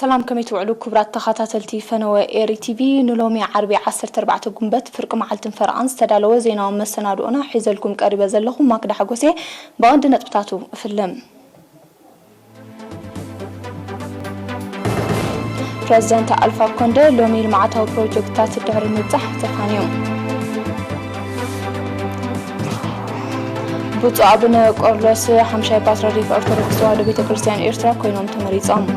ሰላም፣ ከመይ ትውዕሉ ክቡራት ተኸታተልቲ ፈነወ ኤሪ ቲቪ? ንሎሚ ዓርቢ ዓሰርተ ኣርባዕተ ጉንበት ፍርቂ መዓልትን ፈረቓን ዝተዳለወ ዜናዊ መሰናድኦና ሒዘልኩም ቀሪበ ዘለኹ ማክዳ ሓጎሴ። ብቐንዲ ነጥብታቱ እፍልም። ፕረዚደንት ኣልፋ ኮንደ ሎሚ ልምዓታዊ ፕሮጀክትታት ድሕሪ ምብጻሕ ተፋንዮም። ብፁዕ ኣቡነ ቆርሎስ ሓምሻይ ፓትርያርክ ኦርቶዶክስ ተዋህዶ ቤተ ክርስቲያን ኤርትራ ኮይኖም ተመሪጾም።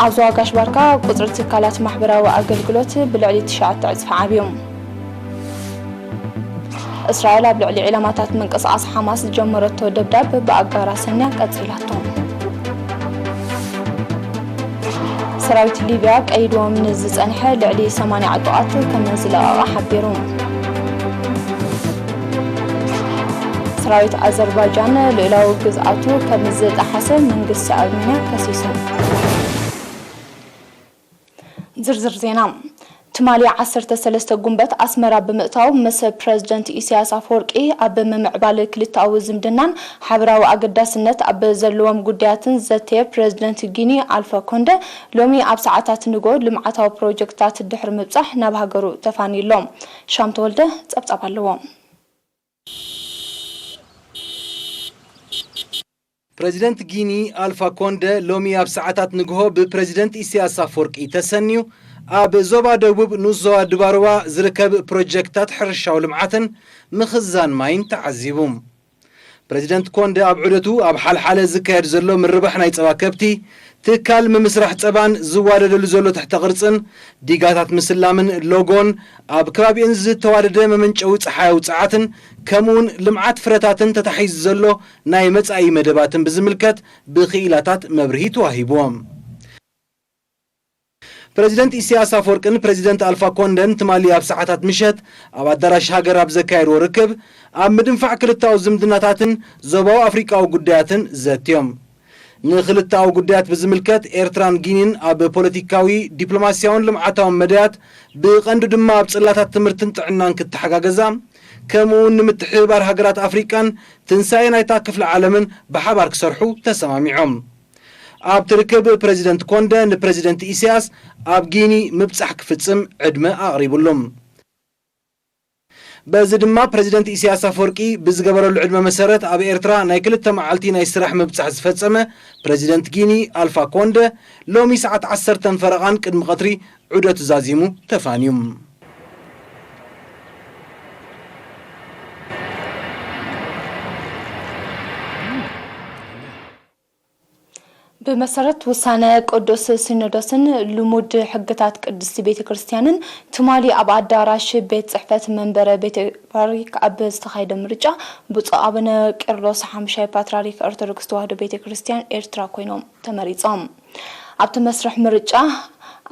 ኣብ ዞባ ጋሽ ባርካ ቁጽሪ ትካላት ማሕበራዊ ኣገልግሎት ብልዕሊ ትሽዓተ ዕጽፊ ዓብዮም። እስራኤል ኣብ ልዕሊ ዒላማታት ምንቅስቓስ ሓማስ ዝጀመረቶ ደብዳብ ብኣጋራ ሰንያ ቀጺላቶ። ሰራዊት ሊብያ ቀይድዎም ንዝጸንሐ ልዕሊ ሰማንያ ዕጡቓት ከም ዝለቐቐ ሓቢሩ። ሰራዊት ኣዘርባይጃን ልኡላዊ ግዝኣቱ ከም ዝጠሓሰ መንግስቲ ኣርሜንያ ከሲሱ። ዝርዝር ዜና። ትማሊ ዓሰርተ ሰለስተ ጉንበት ኣስመራ ብምእታው፣ ምስ ፕረዚደንት ኢሳያስ ኣፈወርቂ ኣብ ምምዕባል ክልተኣዊ ዝምድናን ሓበራዊ ኣገዳስነት ኣብ ዘለዎም ጉዳያትን ዘተየ ፕረዚደንት ጊኒ ኣልፋ ኮንደ፣ ሎሚ ኣብ ሰዓታት ንጎ ልምዓታዊ ፕሮጀክትታት ድሕሪ ምብጻሕ ናብ ሃገሩ ተፋንዩ ኣሎ። ሻም ተወልደ ጸብጻብ ኣለዎ። ፕረዚደንት ጊኒ ኣልፋ ኮንደ ሎሚ ኣብ ሰዓታት ንግሆ ብፕረዚደንት ኢሳያስ ኣፈወርቂ ተሰንዩ፣ ኣብ ዞባ ደቡብ ንኡስ ዞባ ድባርዋ ዝርከብ ፕሮጀክትታት ሕርሻዊ ልምዓትን ምኽዛን ማይን ተዓዚቡ። ፕረዚደንት ኮንደ ኣብ ዑደቱ ኣብ ሓልሓለ ዝካየድ ዘሎ ምርባሕ ናይ ጸባ ከብቲ፣ ትካል ምምስራሕ ጸባን ዝዋደደሉ ዘሎ ትሕተ ቅርጽን፣ ዲጋታት ምስላምን ሎጎን፣ ኣብ ከባቢኡን ዝተዋደደ መመንጨዊ ጸሓያዊ ጸዓትን፣ ከምኡውን ልምዓት ፍረታትን ተታሒዙ ዘሎ ናይ መጻኢ መደባትን ብዝምልከት ብክኢላታት መብርሂ ተዋሂብዎም። ፕረዚደንት ኢሳያስ ኣፈወርቅን ፕረዚደንት ኣልፋ ኮንደን ትማሊ ኣብ ሰዓታት ምሸት ኣብ ኣዳራሽ ሃገር ኣብ ዘካየድዎ ርክብ፣ ኣብ ምድንፋዕ ክልተኣዊ ዝምድናታትን ዞባዊ ኣፍሪቃዊ ጉዳያትን ዘትዮም። ንክልተኣዊ ጉዳያት ብዝምልከት፣ ኤርትራን ጊኒን ኣብ ፖለቲካዊ፣ ዲፕሎማስያውን ልምዓታውን መዳያት፣ ብቐንዱ ድማ ኣብ ጽላታት ትምህርትን ጥዕናን ክተሓጋገዛ፣ ከምኡውን ንምትሕብባር ሃገራት ኣፍሪቃን ትንሳኤ ናይታ ክፍለ ዓለምን ብሓባር ክሰርሑ ተሰማሚዖም። ኣብቲ ርክብ ፕረዚደንት ኮንደ ንፕረዚደንት ኢሳያስ ኣብ ጊኒ ምብጻሕ ክፍጽም ዕድመ ኣቕሪቡሉ። በዚ ድማ ፕረዚደንት ኢሳያስ ኣፈወርቂ ብዝገበረሉ ዕድመ መሰረት ኣብ ኤርትራ ናይ ክልተ መዓልቲ ናይ ስራሕ ምብጻሕ ዝፈጸመ ፕረዚደንት ጊኒ ኣልፋ ኮንደ ሎሚ ሰዓት ዓሰርተ ፈረቓን ቅድሚ ቀትሪ ዑደቱ ዛዚሙ ተፋንዩ። ብመሰረት ውሳነ ቅዱስ ሲኖዶስን ልሙድ ሕግታት ቅድስቲ ቤተ ክርስቲያንን፣ ትማሊ ኣብ ኣዳራሽ ቤት ጽሕፈት መንበረ ቤተ ፓትርያርክ ኣብ ዝተኻየደ ምርጫ፣ ብፁዕ ኣቡነ ቄርሎስ ሓምሻይ ፓትርያርክ ኦርቶዶክስ ተዋህዶ ቤተ ክርስቲያን ኤርትራ ኮይኖም ተመሪጾም። ኣብቲ መስርሕ ምርጫ፣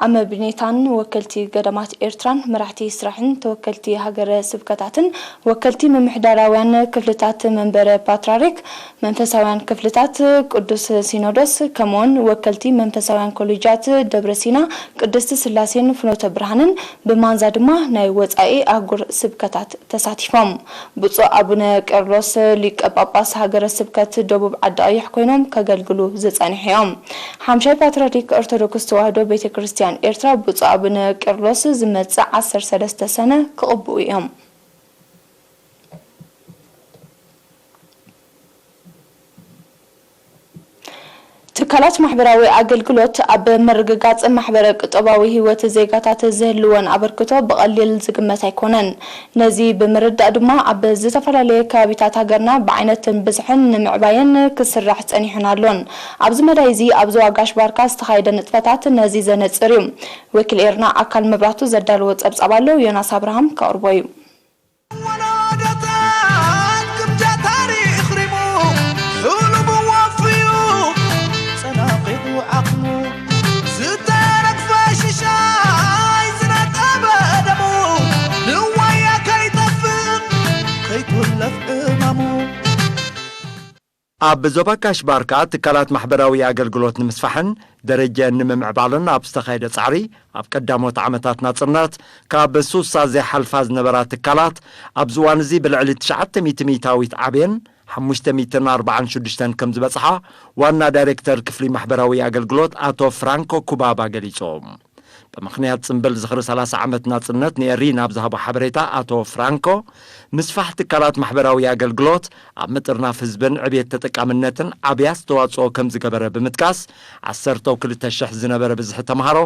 ኣመብኔታን ወከልቲ ገዳማት ኤርትራን፣ መራሕቲ ስራሕን ተወከልቲ ሃገረ ስብከታትን፣ ወከልቲ ምምሕዳራውያን ክፍልታት መንበረ ፓትርያርክ፣ መንፈሳውያን ክፍልታት ቅዱስ ሲኖዶስ፣ ከምኡውን ወከልቲ መንፈሳውያን ኮሌጃት ደብረ ሲና፣ ቅድስቲ ስላሴን ፍኖተ ብርሃንን፣ ብማንዛ ድማ ናይ ወጻኢ ኣህጉር ስብከታት ተሳቲፎም። ብፁዕ ኣቡነ ቄርሎስ ሊቀ ጳጳስ ሃገረ ስብከት ደቡብ ዓዲ ቀይሕ ኮይኖም ከገልግሉ ዝጸንሑ እዮም። ሓምሻይ ፓትርያርክ ኦርቶዶክስ ተዋህዶ ቤተ ክርስቲያን ኤርትራ ብፁዕ ኣቡነ ቄርሎስ ዝመጽእ ዓሰርተ ሰለስተ ሰነ ክቕብኡ እዮም። ትካላት ማሕበራዊ ኣገልግሎት ኣብ ምርግጋጽ ማሕበረ ቁጠባዊ ህይወት ዜጋታት ዝህልወን ኣበርክቶ ብቐሊል ዝግመት ኣይኮነን። ነዚ ብምርዳእ ድማ ኣብ ዝተፈላለየ ከባቢታት ሃገርና ብዓይነትን ብዝሕን ንምዕባየን ክስራሕ ጸኒሑን ኣሎን። ኣብዚ መዳይ እዚ ኣብ ዞባ ጋሽ ባርካ ዝተኻየደ ንጥፈታት ነዚ ዘነጽር እዩ። ወኪል ኤርና ኣካል መብራቱ ዘዳለዎ ጸብጻብ ኣሎ፣ ዮናስ ኣብርሃም ከቕርቦ እዩ። ወለዶታት ክብዳ ታሪኽ ሪሙ፣ ሕሉሙ ወፍዩ፣ ጸናቒቱ ዓቕሙ፣ ዝተረግፈ ሽሻይ ዝነጠበ ደሙ፣ ንዋያ ከይጠፍእ፣ ከይኩለፍ ዕማሙ። ኣብ ዞባ ጋሽ ባርካ ትካላት ማሕበራዊ ኣገልግሎት ንምስፋሕን ደረጃን ንምምዕባልን ኣብ ዝተኻየደ ጻዕሪ፣ ኣብ ቀዳሞት ዓመታት ናጽነት ካብ ሱሳ ዘይሓልፋ ዝነበራ ትካላት፣ ኣብዚ እዋን እዚ ብልዕሊ ትሽዓተ ሚእቲ ሚእታዊት ዓብየን፣ ሓሙሽተ ሚእትን ኣርባዓን ሽዱሽተን ከም ዝበጽሓ ዋና ዳይሬክተር ክፍሊ ማሕበራዊ ኣገልግሎት ኣቶ ፍራንኮ ኩባባ ገሊጾም። ብምኽንያት ጽምብል ዝኽሪ ሰላሳ ዓመት ናጽነት ንኤሪ ናብ ዝሃቦ ሓበሬታ ኣቶ ፍራንኮ፣ ምስፋሕ ትካላት ማሕበራዊ ኣገልግሎት ኣብ ምጥርናፍ ህዝብን ዕብየት ተጠቃምነትን ዓብይ ኣስተዋጽኦ ከም ዝገበረ ብምጥቃስ፣ ዓሰርተው ክልተ ሽሕ ዝነበረ ብዝሒ ተምሃሮ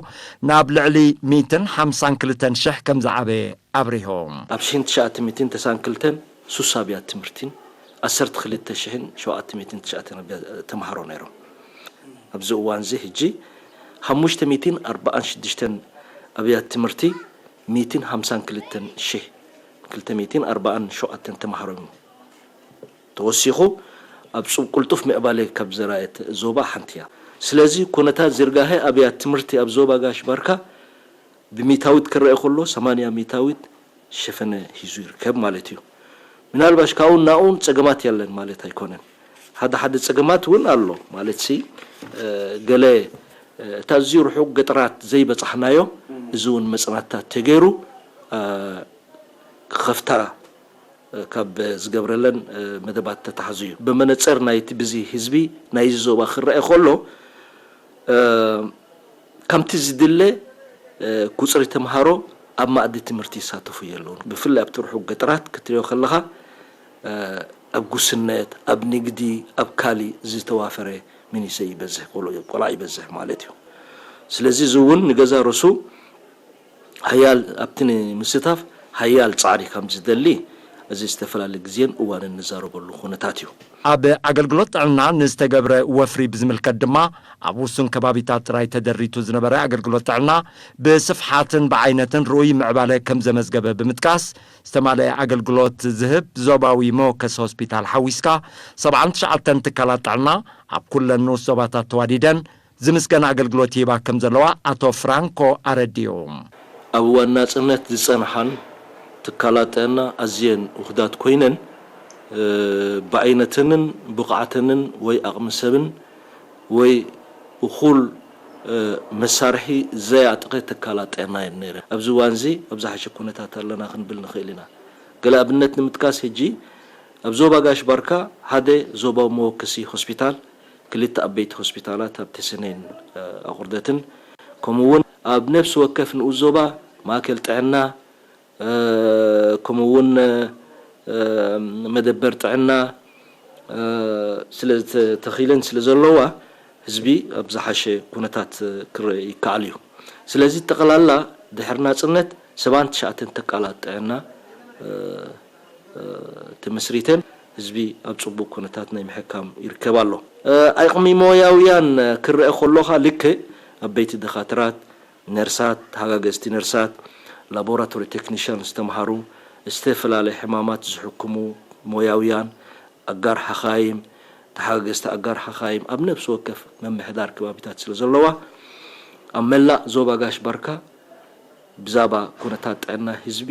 ናብ ልዕሊ ሚእትን ሓምሳን ክልተን ሽሕ ከም ዝዓበየ ኣብሪሆም። ኣብ ሽሕን ትሽዓተ ሚእትን ተስዓን ክልተን ሱስ ኣብያት ትምህርቲን ዓሰርተ ክልተ ሽሕን ሸውዓተ ሚእትን ትሽዓተን ኣብያ-፣ ተምሃሮ ነይሮም። ኣብዚ እዋን እዚ ሕጂ ሓሙሽተ ሚእትን ኣርባዓን ሽዱሽተን ኣብያት ትምህርቲ ሚእትን ሓምሳን ክልተን ሽሕ ክልተ ሚእትን ኣርባዓን ሸውዓተን ተምሃሮ እዮም ተወሲኹ ኣብ ጽ-፣ ቅልጡፍ ምዕባለ ካብ ዘራየት ዞባ ሓንቲ እያ። ስለዚ ኩነታት ዝርጋሐ ኣብያት ትምህርቲ ኣብ ዞባ ጋሽ ባርካ ብሚታዊት ክረአ ከሎ ሰማንያ ሚታዊት ሸፈነ ሂዙ ይርከብ ማለት እዩ። ምናልባሽ ካብኡን ናኡን ጸገማት የለን ማለት ኣይኮነን። ሓደ ሓደ ጸገማት እውን ኣሎ ማለት ሲ፣ እ፣ ገለ፣ እ፣ እታ ኣዝዩ ርሑቕ ገጠራት ዘይበጻሕናዮ፣ እዚ እውን መጽናዕትታት ተገይሩ፣ እ፣ ክኸፍታ፣ እ፣ ካብ ዝገብረለን፣ እ፣ መደባት ተታሕዙ እዩ። ብመነጽር ናይቲ ብዚ ህዝቢ ናይዚ ዞባ ክረአ ከሎ፣ እ፣ ከምቲ ዝድለ፣ እ፣ ቁጽሪ ተምሃሮ ኣብ ማእዲ ትምህርቲ ይሳተፉ የለውን። ብፍላይ ኣብቲ ርሑቕ ገጠራት ክትሪኦ ከለኻ፣ እ፣ ኣብ ጉስነት፣ ኣብ ንግዲ፣ ኣብ ካሊ ዝተዋፈረ መንእሰይ ይበዝሕ፣ ቆልዑ፣ ቆልዓ ይበዝሕ ማለት እዩ። ስለዚ እዚ እውን ንገዛ ርእሱ ሓያል ኣብቲ ንምስታፍ ሓያል ጻዕሪ ከም ዝደሊ እዚ ዝተፈላለየ ግዜን እዋንን ንዛረበሉ ኩነታት እዩ። ኣብ ኣገልግሎት ጥዕና ንዝተገብረ ወፍሪ ብዝምልከት ድማ፣ ኣብ ውሱን ከባቢታት ጥራይ ተደሪቱ ዝነበረ ኣገልግሎት ጥዕና ብስፍሓትን ብዓይነትን ርኡይ ምዕባለ ከም ዘመዝገበ ብምጥቃስ፣ ዝተማልአ ኣገልግሎት ዝህብ ዞባዊ መወከሲ ሆስፒታል ሓዊስካ ሰብዓን ትሽዓተን ትካላት ጥዕና ኣብ ኩለን ንኡስ ዞባታት ተዋዲደን ዝምስገን ኣገልግሎት ይህባ ከም ዘለዋ ኣቶ ፍራንኮ ኣረዲኡ። ኣብ እዋን ናጽነት ዝጸንሓን ትካላት ጥዕና ኣዝየን ውሑዳት ኮይነን፣ እ፣ ብዓይነተንን ብቕዓተንን ወይ ዓቕሚ ሰብን ወይ እኹል፣ እ፣ መሳርሒ ዘያጥቐ ትካላት ጥዕና እየን ነይረን። ኣብዚ እዋን እዚ ኣብ ዝሓሸ ኩነታት ኣለና ክንብል ንኽእል ኢና። ገለ ኣብነት ንምጥቃስ፣ ሕጂ ኣብ ዞባ ጋሽ ባርካ ሓደ ዞባዊ መወከሲ ሆስፒታል፣ ክልተ ዓበይቲ ሆስፒታላት ኣብ ተሰነይን፣ እ፣ ኣቑርደትን፣ ከምኡ እውን ኣብ ነፍሲ ወከፍ ንኡስ ዞባ ማእከል ጥዕና፣ እ፣ ከምኡ እውን፣ እ፣ መደበር ጥዕና፣ እ፣ ስለ ዝተተኺለን ስለ ዘለዋ፣ ህዝቢ ኣብ ዝሓሸ ኩነታት ክረአ ይከኣል እዩ። ስለዚ ጠቕላላ ድሕሪ ናጽነት ሰብዓን ትሽዓተን ትካላት ጥዕና፣ እ፣ እ፣ ተመስሪተን ህዝቢ ኣብ ጽቡቕ ኩነታት ናይ ምሕካም ይርከብ ኣሎ። እ፣ ዓቕሚ ሞያውያን ክረአ ከሎኻ ልክዕ ዓበይቲ ደኻትራት፣ ነርሳት፣ ተሓጋገዝቲ ነርሳት፣ ላቦራቶሪ ቴክኒሽያን ዝተምሃሩ፣ ዝተፈላለየ ሕማማት ዝሕክሙ ሞያውያን፣ ኣጋር ሓኻይም፣ ተሓጋገዝቲ ኣጋር ሓኻይም ኣብ ነፍሲ ወከፍ ምምሕዳር ከባቢታት ስለ ዘለዋ፣ ኣብ መላእ ዞባ ጋሽ ባርካ ብዛዕባ ኩነታት ጥዕና ህዝቢ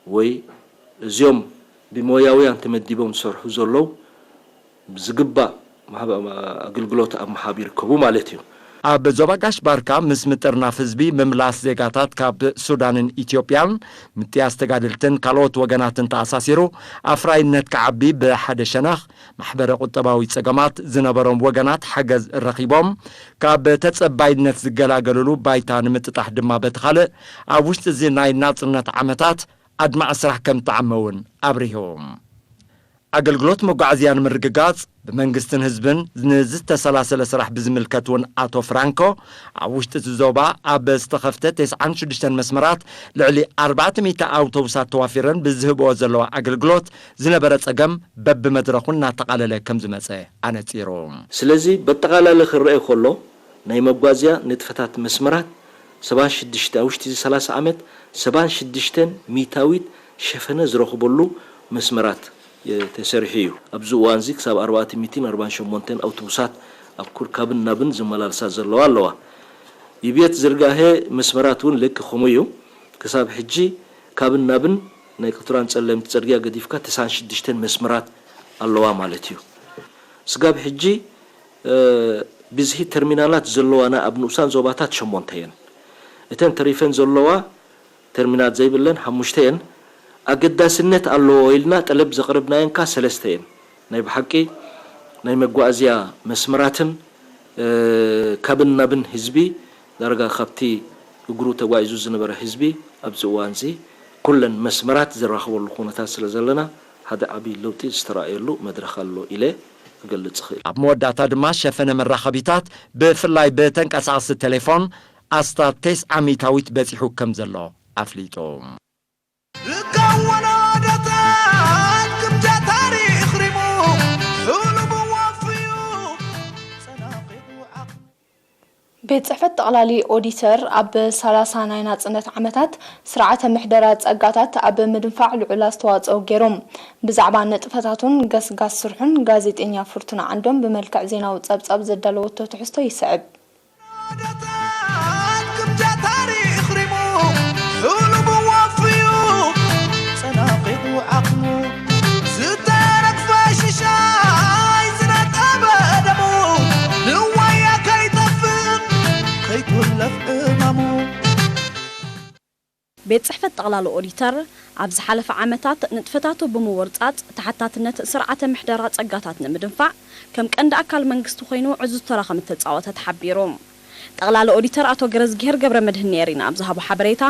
ወይ እዚኦም ብሞያውያን ተመዲቦም ዝሰርሑ ዘለዉ ብዝግባእ ማህበ-፣ ኣገልግሎት ኣብ ምሃብ ይርከቡ ማለት እዩ። ኣብ ዞባ ጋሽ ባርካ ምስ ምጥርናፍ ህዝቢ ምምላስ ዜጋታት ካብ ሱዳንን ኢትዮጵያን፣ ምጥያስ ተጋደልትን ካልኦት ወገናትን ተኣሳሲሩ ኣፍራይነት ክዓቢ ብሓደ ሸነኽ፣ ማሕበረ ቁጠባዊ ጸገማት ዝነበሮም ወገናት ሓገዝ ረኺቦም፣ ካብ ተጸባይነት ዝገላገሉሉ ባይታ ንምጥጣሕ ድማ በቲ ካልእ፣ ኣብ ውሽጢ እዚ ናይ ናጽነት ዓመታት ኣድማዒ ስራሕ ከም እተዓመ እውን ኣብሪሁ። ኣገልግሎት መጓዓዝያ ንምርግጋጽ ብመንግስትን ህዝብን ንዝተሰላሰለ ስራሕ ብዝምልከት እውን ኣቶ ፍራንኮ፣ ኣብ ውሽጢ እቲ ዞባ ኣብ ዝተኸፍተ ተስዓን ሽዱሽተን መስመራት ልዕሊ ኣርባዕተ ሚእቲ ኣውቶቡሳት ተዋፊረን ብዝህብኦ ዘለዋ ኣገልግሎት ዝነበረ ጸገም በብመድረኹ እናተቓለለ ከም ዝመጸ ኣነጺሩ። ስለዚ በጠቓላሊ ክረአ ከሎ ናይ መጓዝያ ንጥፈታት መስመራት ሰብዓን ሽዱሽተ፣ ኣብ ውሽጢ እዚ ሰላሳ ዓመት ሰብዓን ሽዱሽተን ሚእታዊት ሸፈነ ዝረኽበሉ መስመራት፣ እ፣ ተሰሪሑ እዩ። ኣብዚ እዋን እዚ ክሳብ ኣርባዕተ ሚእትን ኣርባዓን ሸሞንተን ኣውቶቡሳት ኣብ ኩር-፣ ካብን ናብን ዝመላልሳ ዘለዋ ኣለዋ። ይብየት ዝርጋሐ መስመራት እውን ልክ ከምኡ እዩ። ክሳብ ሕጂ ካብን ናብን ናይ ኤርትራን ጸለምቲ ጽርግያ ገዲፍካ ተስዓን ሽዱሽተን መስመራት ኣለዋ ማለት እዩ። ስጋብ ሕጂ፣ እ፣ ብዝሒ ተርሚናላት ዘለዋና ኣብ ንኡሳን ዞባታት ሸሞንተ እየን። እተን ተሪፈን ዘለዋ ተርሚናል ዘይብለን ሓሙሽተ እየን። ኣገዳስነት ኣለዎ ኢልና ጠለብ ዘቕረብናየን ከኣ ሰለስተ እየን። ናይ ብሓቂ ናይ መጓዓዝያ መስመራትን፣ እ፣ ካብን ናብን ህዝቢ ዳርጋ ካብቲ እግሩ ተጓዒዙ ዝነበረ ህዝቢ ኣብዚ እዋንዚ ኩለን መስመራት ዝራኸበሉ ኩነታት ስለ ዘለና ሓደ ዓቢ ለውጢ ዝተራእየሉ መድረኽ ኣሎ ኢለ ክገልጽ እኽእል። ኣብ መወዳእታ ድማ ሸፈነ መራኸቢታት ብፍላይ ብተንቀሳቐሲ ቴሌፎን ኣስታት ተስዓ ሚእታዊት በጺሑ ከም ዘሎ ኣፍሊጡ። ርካብ ወለዶታት ግምጃ ታሪኽ ሪሙ፣ ሕሉሙ ወፍዩ፣ ጸናቒቑ ዓቕሙ። ቤት ጽሕፈት ጠቕላሊ ኦዲተር ኣብ ሰላሳ ናይ ናጽነት ዓመታት ስርዓተ ምሕደራ ጸጋታት ኣብ ምድንፋዕ ልዑል ኣስተዋጽኦ ገይሩ። ብዛዕባ ንጥፈታቱን ገስጋስ ስርሑን ጋዜጠኛ ፍርቱና ዓንዶም ብመልክዕ ዜናዊ ጸብጻብ ዘዳለወቶ ትሕዝቶ ይስዕብ። ወለዶታት ግምጃ ታሪኽ ሪሙ፣ ሕሉሙ ወፍዩ፣ ጸናቒቑ ዓቕሙ፣ ዝተረግፈ ሽሻይ ዝነጠበ ደሙ፣ ንዋያ ከይጠፍእ፣ ከይትውለፍ ዕማሙ። ቤት ጽሕፈት ጠቕላሊ ኦዲተር፣ ኣብ ዝሓለፈ ዓመታት ንጥፈታቱ ብምውርጻጽ፣ ተሓታትነት ስርዓተ ምሕደራ ጸጋታት ንምድንፋዕ፣ ከም ቀንዲ ኣካል መንግስቲ ኮይኑ ዕዙዝ ተራ ከም እተጻወተ ተሓቢሩ። ጠቕላሊ ኦዲተር ኣቶ ገረዝግሄር ገብረመድህን ንኤሪና ኣብ ዝሃቦ ሓበሬታ፣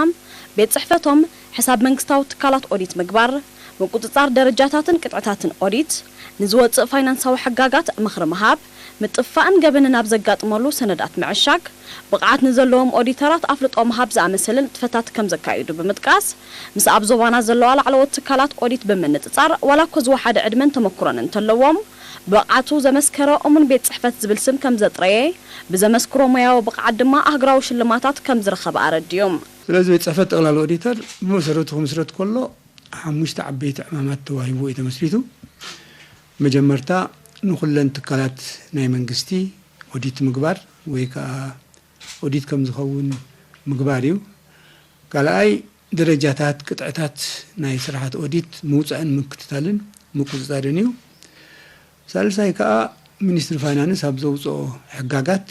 ቤት ጽሕፈቶም፣ ሕሳብ መንግስታዊ ትካላት ኦዲት ምግባር፣ ምቁጽጻር ደረጃታትን ቅጥዕታትን ኦዲት፣ ንዝወጽእ ፋይናንሳዊ ሕጋጋት ምኽሪ ምሃብ፣ ምጥፋእን ገበንን ኣብ ዘጋጥመሉ ሰነዳት ምዕሻግ፣ ብቕዓት ንዘለዎም ኦዲተራት ኣፍልጦ ምሃብ ዝኣመሰለ ንጥፈታት ከም ዘካይዱ ብምጥቃስ፣ ምስ ኣብ ዞባና ዘለዋ ላዕለዎት ትካላት ኦዲት ብምንጽጻር፣ ዋላ እኮ ዝወሓደ ዕድመን ተመኩሮን እንተለዎም፣ ብቕዓቱ ዘመስከረ እሙን ቤት ጽሕፈት ዝብል ስም ከም ዘጥረየ፣ ብዘመስክሮ ሞያዊ ብቕዓት ድማ ኣህጉራዊ ሽልማታት ከም ዝረኸበ ኣረዲኡ። ስለዚ ቤት ጽሕፈት ጠቕላሊ ኦዲተር ብመሰረቱ ክምስረት ከሎ፣ ሓሙሽተ ዓበይቲ ዕማማት ተዋሂብዎ እዩ ተመስሪቱ። መጀመርታ ንኹለን ትካላት ናይ መንግስቲ ኦዲት ምግባር ወይ ከዓ ኦዲት ከም ዝኸውን ምግባር እዩ። ካልኣይ ደረጃታት ቅጥዕታት ናይ ስራሓት ኦዲት ምውፃእን ምክትታልን ምቁፅፃርን እዩ። ሳልሳይ ከዓ ሚኒስትሪ ፋይናንስ ኣብ ዘውፅኦ ሕጋጋት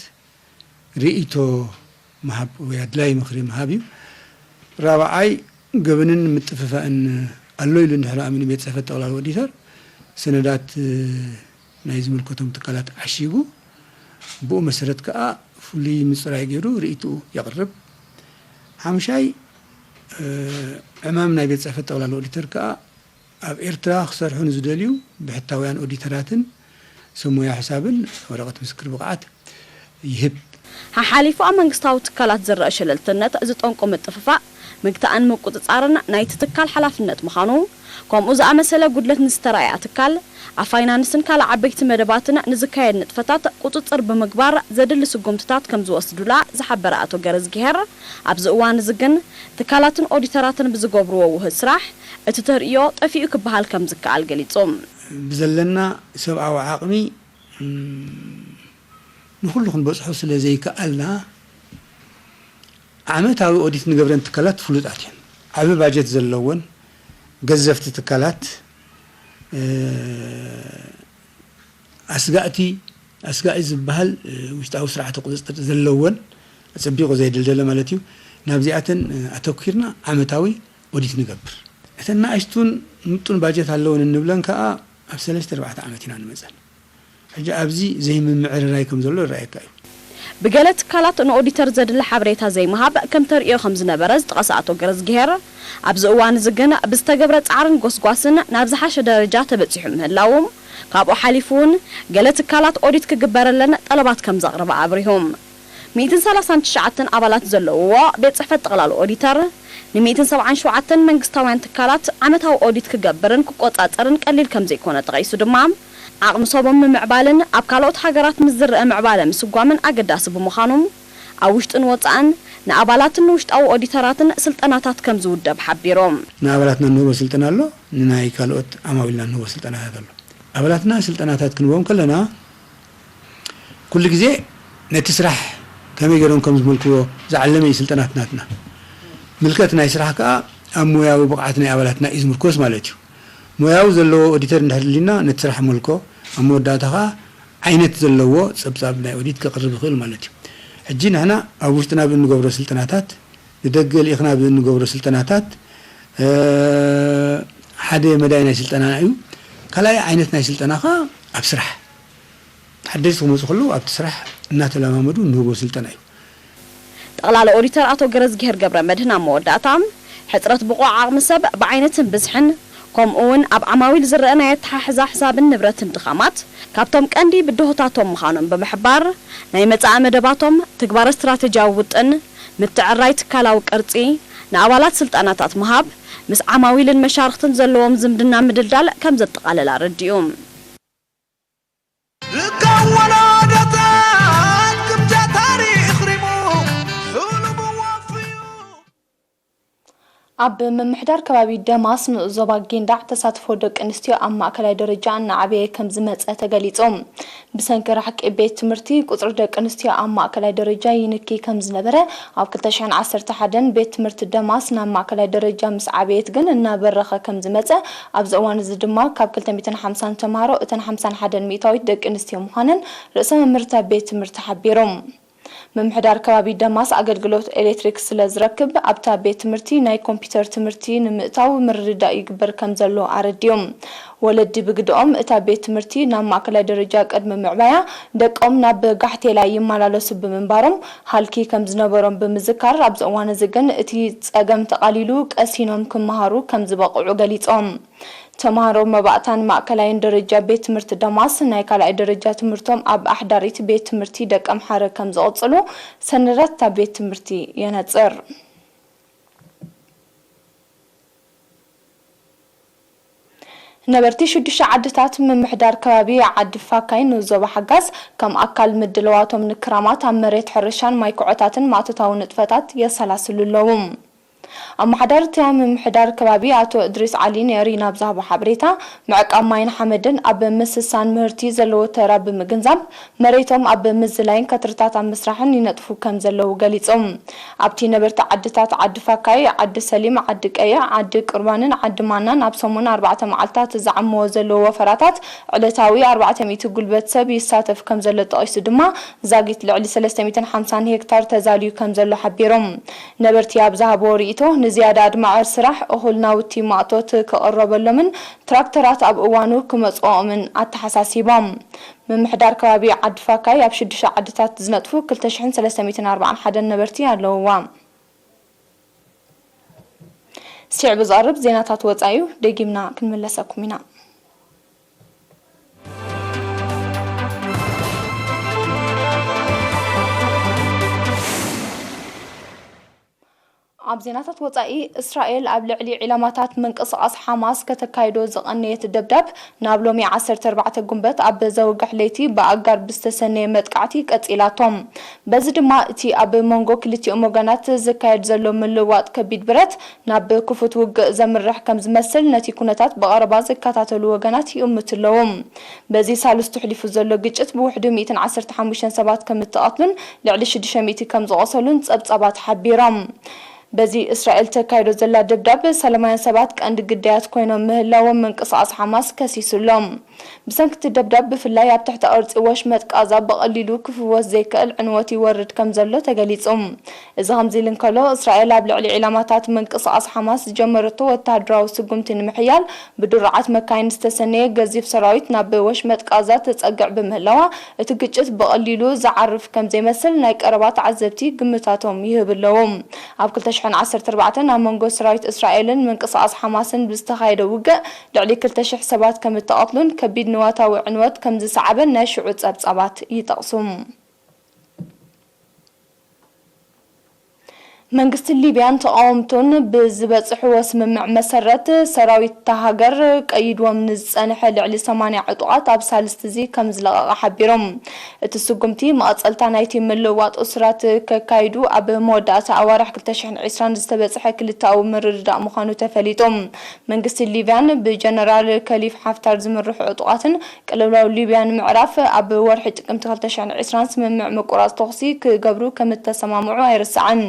ርእይቶ ምሃብ ወይ ኣድላይ ምኽሪ ምሃብ እዩ። ራብዓይ ገበንን ምጥፍፋእን ኣሎ ኢሉ እንድሕር ኣሚኑ ቤት ጽሕፈት ጠቕላሊ ኦዲተር ሰነዳት፣ እ፣ ናይ ዝምልከቶም ትካላት ዓሺጉ ብኡ መሰረት ከኣ ፍሉይ ምጽራይ ገይሩ ርእይትኡ የቕርብ። ሓምሻይ፣ እ፣ ዕማም ናይ ቤት ጽሕፈት ጠቕላሊ ኦዲተር ከኣ ኣብ ኤርትራ ክሰርሑ ንዝደልዩ ብሕታውያን ኦዲተራትን ሰብ ሞያ ሕሳብን ወረቐት ምስክር ብቕዓት ይህብ። ሓሓሊፉ ኣብ መንግስታዊ ትካላት ዝረአ ሸለልትነት ዝጠንቁ ምጥፍፋእ ምግታእን ምቁጽጻርን ናይቲ ትካል ሓላፍነት ምዃኑ፣ ከምኡ ዝኣመሰለ ጉድለት ንዝተራእያ ትካል ኣብ ፋይናንስን ካልእ ዓበይቲ መደባትን ንዝካየድ ንጥፈታት ቁጽጽር ብምግባር ዘድሊ ስጉምትታት ከም ዝወስዱላ ዝሓበረ ኣቶ ገረዝግሄር፣ ኣብዚ እዋን እዚ ግን ትካላትን ኦዲተራትን ብዝገብርዎ ውህድ ስራሕ እቲ ተርእዮ ጠፊኡ ክበሃል ከም ዝከኣል ገሊጹ። ብዘለና ሰብኣዊ ዓቕሚ፣ እም፣ ንኹሉ ክንበጽሖ ስለ ዘይከኣልና፣ ዓመታዊ ኦዲት ንገብረን ትካላት ፍሉጣት እየን። ዓቢ ባጀት ዘለወን ገዘፍቲ ትካላት፣ እ፣ ኣስጋእቲ፣ ኣስጋኢ ዝበሃል፣ እ፣ ውሽጣዊ ስርዓተ ቁጽጽር ዘለወን፣ ኣጸቢቑ ዘይደልደለ ማለት እዩ። ናብዚኣተን፣ እ፣ ኣተኲርና ዓመታዊ ኦዲት ንገብር። እተን ንኣሽቱን ምጡን ባጀት ኣለወን እንብለን ከኣ ኣብ ሰለስተ ኣርባዕተ ዓመት ኢና ንመጸን። ሕጂ ኣብዚ ዘይምምዕርራይ ከም ዘሎ ይረኣየካ እዩ። ብገለ ትካላት ንኦዲተር ዘድሊ ሓበሬታ ዘይምሃብ ከም ተርእዮ ከም ዝነበረ ዝጠቐሰ ኣቶ ገረዝግሄር፣ ኣብዚ እዋን እዚ ግን ብዝተገብረ ጻዕርን ጎስጓስን ናብ ዝሓሸ ደረጃ ተበጺሑ ምህላዉ፣ ካብኡ ሓሊፉ እውን ገለ ትካላት ኦዲት ክግበረለን ጠለባት ከም ዘቕርባ ኣብሪሁ። ሚእትን ሰላሳን ትሽዓተን ኣባላት ዘለውዎ ቤት ጽሕፈት ጠቕላሊ ኦዲተር፣ ንሚእትን ሰብዓን ሸውዓተን መንግስታውያን ትካላት ዓመታዊ ኦዲት ክገብርን ክቆጻጸርን ቀሊል ከም ዘይኮነ ጠቒሱ ድማ፣ ዓቕሚ ሰቦም ምምዕባልን ኣብ ካልኦት ሃገራት ምስ ዝረአ ምዕባለ ምስጓምን ኣገዳሲ ብምዃኑ፣ ኣብ ውሽጥን ወጻእን ንኣባላትን ንውሽጣዊ ኦዲተራትን ስልጠናታት ከም ዝውደብ ሓቢሩ። ንኣባላትና እንህቦ ስልጠና ኣሎ፣ ንናይ ካልኦት ዓማዊልና እንህቦ ስልጠናታት ኣሎ። ኣባላትና ስልጠናታት ክንህቦም ከለና፣ ኩሉ ግዜ ነቲ ስራሕ ከመይ ገይሮም ከም ዝመልክዎ ዝዓለመ እዩ ስልጠናት ናትና። ምልከት ናይ ስራሕ ከኣ ኣብ ሞያዊ ብቕዓት ናይ ኣባላትና እዩ ዝምርኮስ ማለት እዩ። ሞያዊ ዘለዎ ኦዲተር እንድሕር ደሊና ነቲ ስራሕ መልኮ፣ ኣብ መወዳእታ ከኣ ዓይነት ዘለዎ ጸብጻብ ናይ ኦዲት ከቕርብ ይኽእል ማለት እዩ። ሕጂ ንሕና ኣብ ውሽጥና ብእንገብሮ ስልጠናታት፣ ንደገ ልኢኽና ብእንገብሮ ስልጠናታት፣ እ፣ ሓደ መዳይ ናይ ስልጠናና እዩ። ካልኣይ ዓይነት ናይ ስልጠና ኸዓ ኣብ ስራሕ ሓደስቲ ክመፁ ከለዉ ኣብቲ ስራሕ እናተለማመዱ እንህቦ ስልጠና እዩ። ጠቕላሊ ኦዲተር ኣቶ ገረዝግሄር ገብረመድህን ኣብ መወዳእታ፣ ሕፅረት ብቑዕ ዓቕሚ ሰብ ብዓይነትን ብዝሕን ከምኡ እውን ኣብ ዓማዊል ዝረአ ናይ ኣተሓሕዛ ሕሳብን ንብረትን ድኻማት ካብቶም ቀንዲ ብድሆታቶም ምዃኖም ብምሕባር፣ ናይ መጻኢ መደባቶም፣ ትግባረ ስትራተጂያዊ ውጥን፣ ምትዕርራይ ትካላዊ ቅርጺ፣ ንኣባላት ስልጠናታት ምሃብ፣ ምስ ዓማዊልን መሻርኽትን ዘለዎም ዝምድና ምድልዳል ከም ዘጠቓልል ኣረዲኡ። ርካብ ወለዶታት ክብጃ ታሪኽ ሪሙ ሕሉም ወፍዩ። ኣብ ምምሕዳር ከባቢ ደማስ ንኡስ ዞባ ጊንዳዕ ተሳትፎ ደቂ ኣንስትዮ ኣብ ማእከላይ ደረጃ እናዓበየ ከም ዝመጸ ተገሊጹ። ብሰንኪ ራሕቂ ቤት ትምህርቲ ቁጽሪ ደቂ ኣንስትዮ ኣብ ማእከላይ ደረጃ ይንኪ ከም ዝነበረ ኣብ ክልተ ሽሕን ዓሰርተ ሓደን ቤት ትምህርቲ ደማስ ናብ ማእከላይ ደረጃ ምስ ዓበየት ግን እናበረኸ ከም ዝመጸ ኣብዚ እዋን እዚ ድማ ካብ ክልተ ሚእትን ሓምሳን ተምሃሮ እተን ሓምሳን ሓደን ሚእታዊት ደቂ ኣንስትዮ ምዃነን ርእሰ መምህርታ ቤት ትምህርቲ ሓቢሩ። ምምሕዳር ከባቢ ደማስ ኣገልግሎት ኤሌክትሪክ ስለ ዝረክብ ኣብታ ቤት ትምህርቲ ናይ ኮምፒተር ትምህርቲ ንምእታው ምርድዳእ ይግበር ከም ዘሎ ኣረዲኡ። ወለዲ ብግደኦም እታ ቤት ትምህርቲ ናብ ማእከላይ ደረጃ ቅድሚ ምዕባያ ደቆም ናብ ጋሕቴላይ ይመላለሱ ብምንባሮም ሃልኪ ከም ዝነበሮም ብምዝካር ኣብዚ እዋን እዚ ግን እቲ ጸገም ተቓሊሉ ቀሲኖም ክመሃሩ ከም ዝበቕዑ ገሊጾም። ተምሃሮ መባእታን ማእከላይን ደረጃ ቤት ትምህርቲ ደማስ ናይ ካልኣይ ደረጃ ትምህርቶም ኣብ ኣሕዳሪት ቤት ትምህርቲ ደቀምሓረ ከም ዝቕጽሉ ሰነዳት እታ ቤት ትምህርቲ የነጽር። ነበርቲ ሽዱሽተ ዓድታት ምምሕዳር ከባቢ ዓዲ ፋካይ ንዞባ ሓጋዝ ከም ኣካል ምድልዋቶም ንክራማት ኣብ መሬት ሕርሻን ማይ ኩዖታትን ማእቶታዊ ንጥፈታት የሰላስሉ ኣለዉ። ኣመሓዳሪ እቲ ምምሕዳር ከባቢ ኣቶ እድሪስ ዓሊ ንኤሪና ኣብ ዝሃቦ ሓበሬታ፣ ምዕቃብ ማይን ሓመድን ኣብ ምስሳን ምህርቲ ዘለዎ ተራ ብምግንዛብ፣ መሬቶም ኣብ ምዝላይን ከትርታት ኣብ ምስራሕን ይነጥፉ ከም ዘለዉ ገሊጾም። ኣብቲ ነበርቲ ዓድታት ዓዲ ፋካይ፣ ዓዲ ሰሊም፣ ዓዲ ቀይሕ፣ ዓዲ ቅርባንን ዓዲ ማናን ኣብ ሰሙን ኣርባዕተ መዓልታት ዝዓምዎ ዘለዉ ወፈራታት ዕለታዊ ኣርባዕተ ሚእቲ ጉልበት ሰብ ይሳተፍ ከም ዘሎ ጠቒሱ ድማ፣ ዛጊት ልዕሊ ሰለስተ ሚእትን ሓምሳን ሄክታር ተዛልዩ ከም ዘሎ ሓቢሮም። ነበርቲ ኣብ ዝሃብዎ ርእይቶ፣ ንዝያዳ ኣድማዒ ስራሕ እኹል ናውቲ ማእቶት ክቕረበሎምን ትራክተራት ኣብ እዋኑ ክመጽኦምን ኣተሓሳሲቦም። ምምሕዳር ከባቢ ዓዲ ፋካይ ኣብ ሽዱሽተ ዓድታት ዝነጥፉ ክልተ ሽሕን ሰለስተ ሚእትን ኣርባዓን ሓደን ነበርቲ ኣለውዋ። ስዒቡ ዝቐርብ ዜናታት ወጻኢ እዩ፣ ደጊምና ክንምለሰኩም ኢና። ኣብ ዜናታት ወጻኢ፣ እስራኤል ኣብ ልዕሊ ዒላማታት ምንቅስቓስ ሓማስ ከተካይዶ ዝቐነየት ደብዳብ፣ ናብ ሎሚ ዓሰርተ ኣርባዕተ ጉንበት ኣብ ዘውግሕ ለይቲ ብኣጋር ብዝተሰነየ መጥቃዕቲ ቀጺላቶ። በዚ ድማ፣ እቲ ኣብ መንጎ ክልቲኦም ወገናት ዝካየድ ዘሎ ምልውዋጥ ከቢድ ብረት ናብ ክፉት ውግእ ዘምርሕ ከም ዝመስል ነቲ ኩነታት ብቐረባ ዝከታተሉ ወገናት ይእምቱ ኣለዉ። በዚ ሳልስቱ ኣሕሊፉ ዘሎ ግጭት ብውሕዱ ሚእትን ዓሰርተ ሓሙሽተን ሰባት ከም እተቐትሉን ልዕሊ ሽዱሽተ ሚእቲ ከም ዝቖሰሉን ጸብጻባት ሓቢሮም። በዚ እስራኤል ተካይዶ ዘላ ደብዳብ ሰላማውያን ሰባት ቀንዲ ግዳያት ኮይኖም ምህላዎም ምንቅስቓስ ሓማስ ከሲሱ ኣሎ። ብሰንኪ እቲ ደብዳብ ብፍላይ ኣብ ትሕቲ ቅርጺ ወሽመጥ ቃዛ ብቐሊሉ ክፍወስ ዘይክእል ዕንወት ይወርድ ከም ዘሎ ተገሊጹ። እዚ ከምዚ ኢሉ እንከሎ፣ እስራኤል ኣብ ልዕሊ ዒላማታት ምንቅስቓስ ሓማስ ዝጀመረቶ ወተሃደራዊ ስጉምቲ ንምሕያል ብድሩዓት መካይን ዝተሰነየ ገዚፍ ሰራዊት ናብ ወሽመጥ ቃዛ ተጸግዕ ብምህላዋ፣ እቲ ግጭት ብቐሊሉ ዝዓርፍ ከም ዘይመስል ናይ ቀረባ ተዓዘብቲ ግምታቶም ይህቡ ኣለዉ። ኣብ ክልተ ሽሕን ዓሰርተ ኣርባዕተን ኣብ መንጎ ሰራዊት እስራኤልን ምንቅስቓስ ሓማስን ብዝተኻየደ ውግእ፣ ልዕሊ ክልተ ሽሕ ሰባት ከም እተቐትሉን ከቢድ ንዋታዊ ዕንወት ከም ዝሰዓበን ናይ ሽዑ ጸብጻባት ይጠቕሱ። መንግስቲ ሊብያን ተቓወምቱን ብዝበጽሕዎ ስምምዕ መሰረት፣ ሰራዊት እታ ሃገር ቀይድዎም ንዝጸንሐ ልዕሊ ሰማንያ ዕጡቓት ኣብ ሳልስቲ እዚ ከም ዝለቐቐ ሓቢሮም። እቲ ስጉምቲ መቐጸልታ ናይቲ ምልውዋጥ እሱራት ከካይዱ ኣብ መወዳእታ ኣዋርሕ ክልተ ሽሕን ዕስራን ዝተበጽሐ ክልተኣዊ ምርድዳእ ምዃኑ ተፈሊጡ። መንግስቲ ሊብያን ብጀነራል ከሊፍ ሓፍታር ዝምርሑ ዕጡቓትን ቅልውላው ሊብያ ንምዕራፍ ኣብ ወርሒ ጥቅምቲ ክልተ ሽሕን ዕስራን ስምምዕ ምቁራጽ ተኹሲ ክገብሩ ከም እተሰማምዑ ኣይርሳዕን።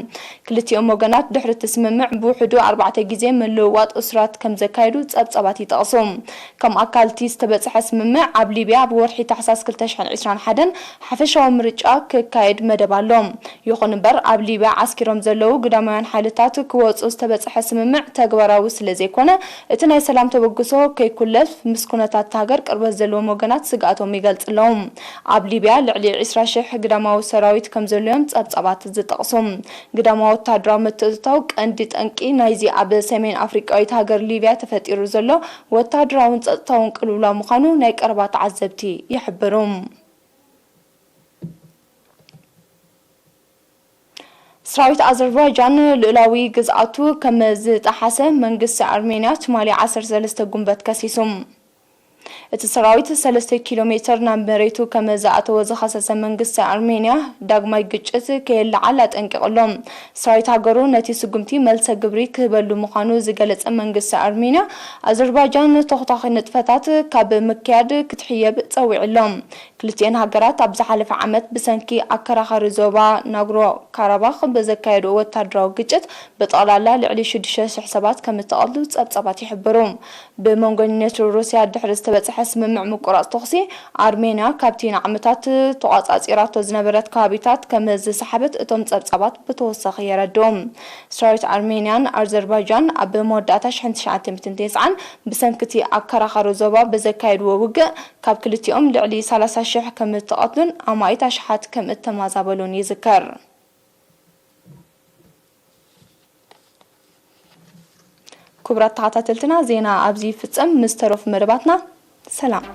ክልቲኦም ወገናት ድሕሪ እቲ ስምምዕ ብውሕዱ ኣርባዕተ ግዜ ምልውዋጥ እሱራት ከም ዘካየዱ ጸብጻባት ይጠቕሱ። ከም ኣካል እቲ ዝተበጽሐ ስምምዕ፣ ኣብ ሊብያ ኣብ ወርሒ ታሕሳስ ክልተ ሽሕን ዕስራን ሓደን ሓፈሻዊ ምርጫ ክካየድ መደብ ኣሎ። ይኹን እምበር፣ ኣብ ሊብያ ዓስኪሮም ዘለዉ ግዳማውያን ሓይልታት ክወጹ ዝተበጽሐ ስምምዕ ተግባራዊ ስለ ዘይኮነ፣ እቲ ናይ ሰላም ተበግሶ ከይኩለፍ ምስ ኩነታት ሃገር ቅርበት ዘለዎም ወገናት ስግኣቶም ይገልጽ ኣለዉ። ኣብ ሊብያ ልዕሊ ዕስራ ሽሕ ግዳማዊ ሰራዊት ከም ዘለዎም ጸብጻባት ዝጠቕሱ። ግዳማዊ ወታደራዊ ምትእትታው ቀንዲ ጠንቂ ናይዚ ኣብ ሰሜን ኣፍሪቃዊት ሃገር ሊብያ ተፈጢሩ ዘሎ ወታደራውን ጸጥታውን ቅልውላው ምዃኑ ናይ ቀረባ ተዓዘብቲ ይሕብሩ። ሰራዊት ኣዘርባይጃን ልኡላዊ ግዝኣቱ ከም ዝጠሓሰ መንግስቲ ኣርሜንያ ትማሊ ዓሰርተ ሰለስተ ጉንበት ከሲሱ። እቲ ሰራዊት ሰለስተ ኪሎ ሜተር ናብ መሬቱ ከም ዝኣተወ ዝኸሰሰ መንግስቲ ኣርሜንያ፣ ዳግማይ ግጭት ከየለዓል ኣጠንቂቑ ኣሎ። ሰራዊት ሃገሩ ነቲ ስጉምቲ መልሰ ግብሪ ክህበሉ ምዃኑ ዝገለጸ መንግስቲ ኣርሜንያ፣ ኣዘርባይጃን ተኹታኺ ንጥፈታት ካብ ምክያድ ክትሕየብ ጸዊዑ ኣሎ። ክልቲኤን ሃገራት ኣብ ዝሓለፈ ዓመት ብሰንኪ ኣከራኻሪ ዞባ ናግሮ ካራባኽ ብዘካየድኦ ወታደራዊ ግጭት ብጠቕላላ ልዕሊ ሽዱሽተ ሽሕ ሰባት ከም እተቐትሉ ጸብጻባት ይሕብሩ። ብመንጎ ኔቶን ሩስያን ድሕሪ ዝተበጽሐ ስምምዕ ምቁራጽ ተኹሲ፣ ኣርሜንያ ካብቲ ንዓመታት ተቖጻጺራቶ ዝነበረት ከባቢታት ከም ዝሰሓበት እቶም ጸብጻባት ብተወሳኺ የረድኡ። ሰራዊት ኣርሜንያን ኣዘርባይጃን ኣብ መወዳእታ ሽሕን ትሽዓተ ሚእትን ተስዓን ብሰንኪ እቲ ኣከራኻሪ ዞባ ብዘካየድዎ ውግእ፣ ካብ ክልቲኦም ልዕሊ ሰላሳ ሽሕ ከም እተቐትሉን ኣማኢት ኣሽሓት ከም እተመዛበሉን ይዝከር። ክቡራት ተኸታተልትና፣ ዜና ኣብዚ ይፍጸም። ምስ ተረፉ መደባትና ሰላም።